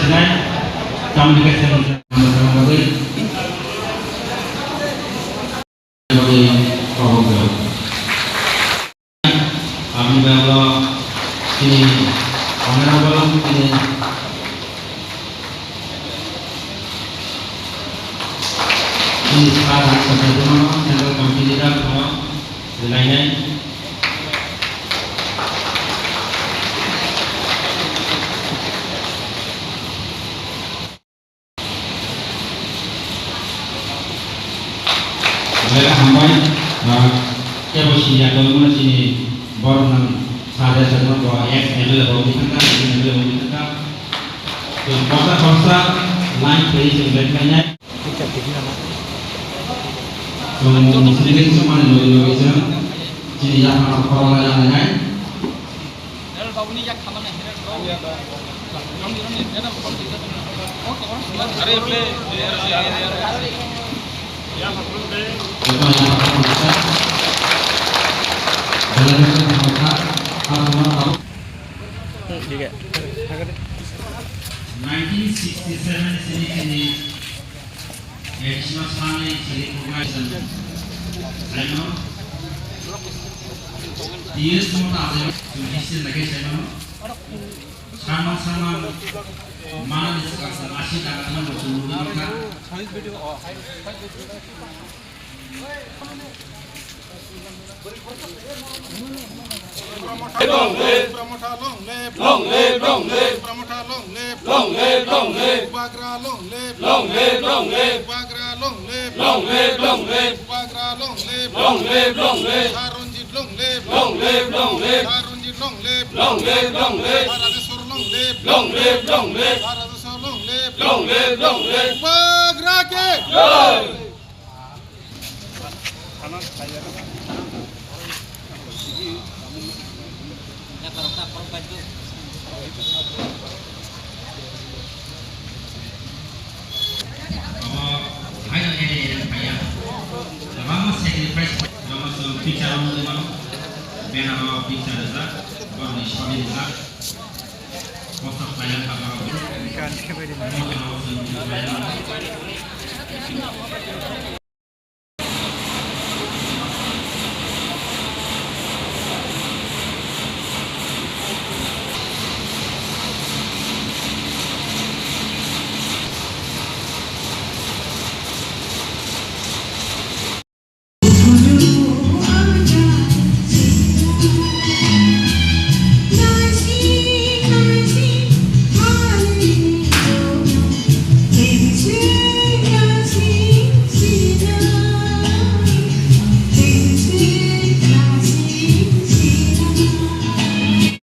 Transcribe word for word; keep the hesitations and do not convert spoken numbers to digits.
Communication bagwi kobok jago. Aboni bagwi chini honorable chini, chini sir Central Committee leader no relainai. Belai hambai, ah, kebo siniya tongmani chini borok nang saja sajma bo ex M L A bo wngwi thangkha, M L A bo wngwi thangkha. Tei kosa kosa line khlaiwi chwng belai khlainai. Chwng sini khe chwngmani logi logi chwng chini yaphang khoroknwi lanlainai. Nineteen sixty-seven sini chini Additional Sani chili program. Saimano. T S Mota Ajay, Judicial Lage Saimano. Sama sama mana ni sekarang sama si dalam nama bertemu mereka. Long live! Promotha long live! Long live, long live! Promotha long live! Long live, long live! Bubagra long live! Long live, long live! Bubagra long live! Long live, long live! Bubagra long live! Long live, long live! Sir Ranjit long live! Long live, long live! Sir Ranjit long live! Long live, long live! Sir Rajeshwar long live! Long live, long live! Sir Rajeshwar long live! Long live, long live! Bubagra ke! Jai! Omo, hai no ere ere phaiya. Kwbangma sacrifice, kwbangma chwng picture o nugwi mano. Banner o picture rijak, borokni sori rijak. Kosto khlaijak kha borok. Moto no chwng khlaijak.